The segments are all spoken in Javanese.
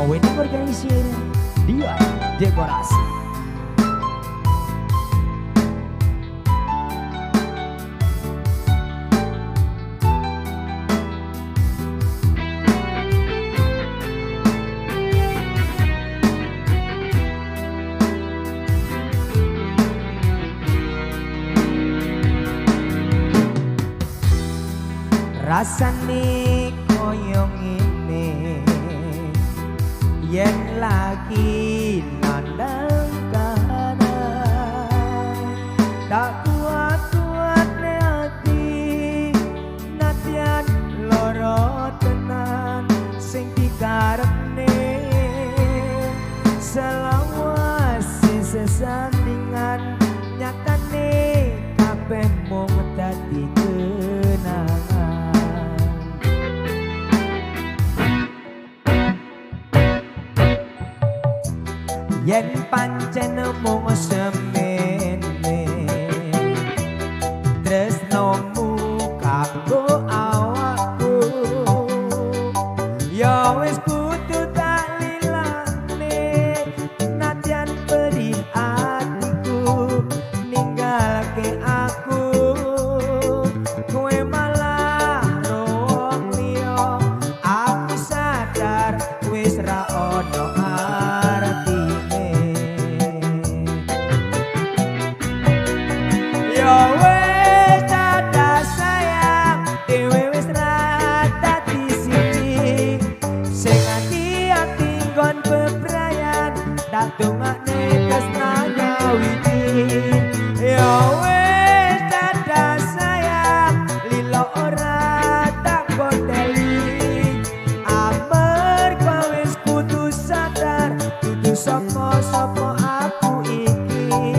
Wedding Organizer Dian Dekorasi. Rasane koyo ngene yen lagi nandang kahanan, tak kuat-kuat ati natian loro tenan sing dikarepne selawase sesandingan nyatane kabeh mung dadi kenangan. Yen pancen mung semene tresnomu kanggo awakku, ya wis kudu tak lilane nadyan perih atiku ninggalke aku. Kowe malah wong liya, aku sadar wis ra ono artine. Ya wis dadah sayang, dhewe wis ra dadi siji. Sing ati-ati nggon bebrayan, tak dongakne tresnane wiji. Ya wis dadah sayang, lilo ora tak kondeli. Amarga wis kudu sadar, dudu sapa-sapa aku iki.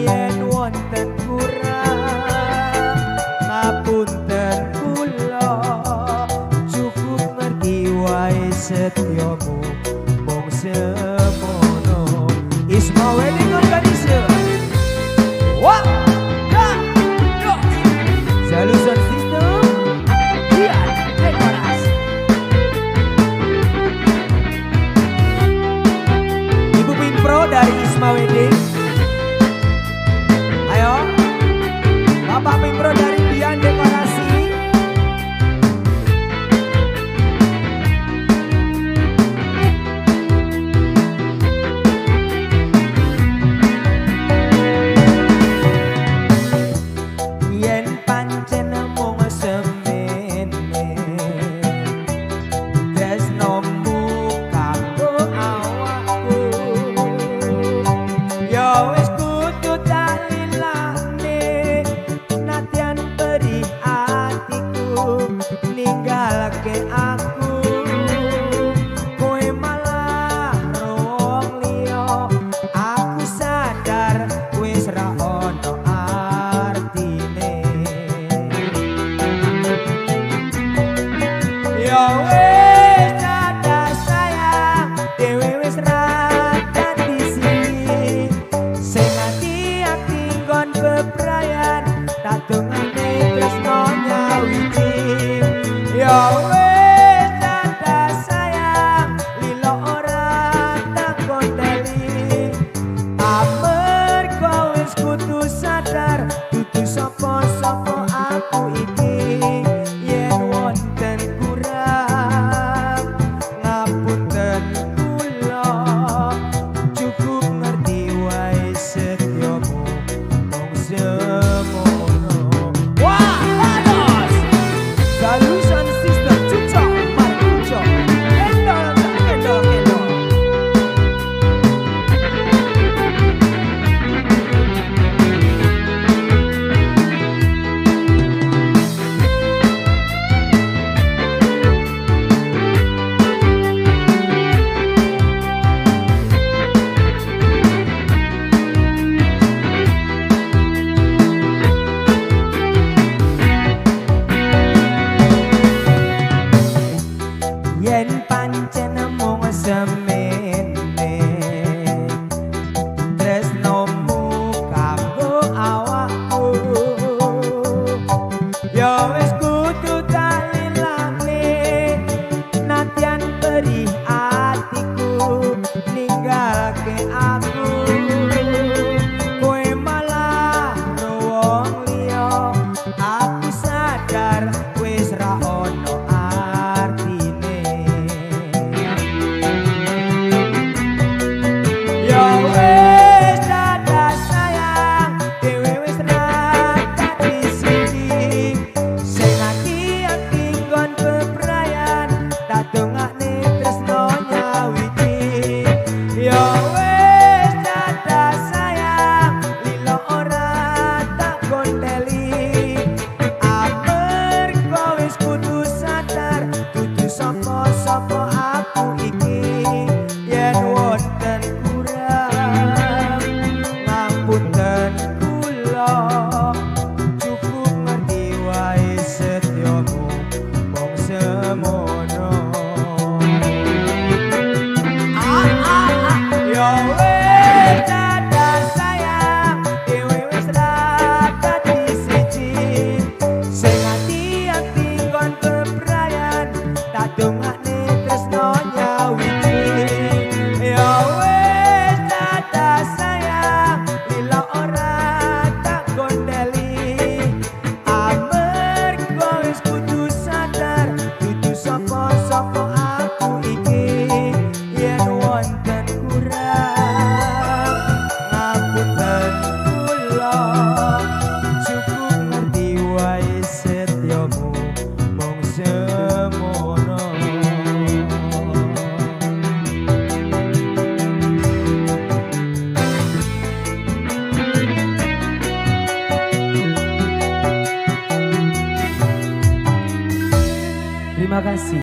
Yen wonten kurang ngapunten kula, cukup ngerti wae setyamu mung semono. Isma Wedding Organizer. Wah, ya, yo. Solution System Dian Dekorasi. Ibu Pimpro dari Isma Wedding. Ayo, Bapak Pimpro dari Dian Dekorasi. Yen pancen mung semene tresnomu kanggo awakku, ya wis kudu tak lilane nadyan perih atiku ninggalke aku. Kowe malah wong liya, aku sadar wis ra ono artine. Ya wis dadah sayang, dhewe wis ra dadi siji. Sing ati-ati nggon bebrayan, tak dongane tresno nyawiji. Ya wis dadah sayang, lilo ora tak kondeli. Amarga wis kudu sadar, dudu sapa-sapa aku iki. Yen wonten kurang ngapunten kula, cukup ngerti wae setyamu mung semono. Wah, ados. Solution System cucok markucok. Kendol tak kendol kendol. Yen pancen mung semene tresnomu kanggo awakku, ya wis kudu tak lilane nadyan perih atiku. Tak dongakne tresno nyawiji. Ya wis dadah sayang, lilo ora tak gondeli. Amarga wis kudu sadar, dudu sapa-sapa aku iki. Yen wonten kurang, ngapunten kula. Cukup ngerti wae setyamu mung semono. Ah, ah, ah. Ya wis dadah sayang, dhewe wis ra dadi siji. Sing ati-ati kon bebrayan, tak dongakne tresno nyawiji. Ya wis dadah sayang, lilo ora tak gondeli. Amarga wis kudu sadar, dudu sapa-sapa aku iki. Yen wonten kurang, ngapunten kula. Cukup ngerti wae setyamu mung semono. Terima kasih.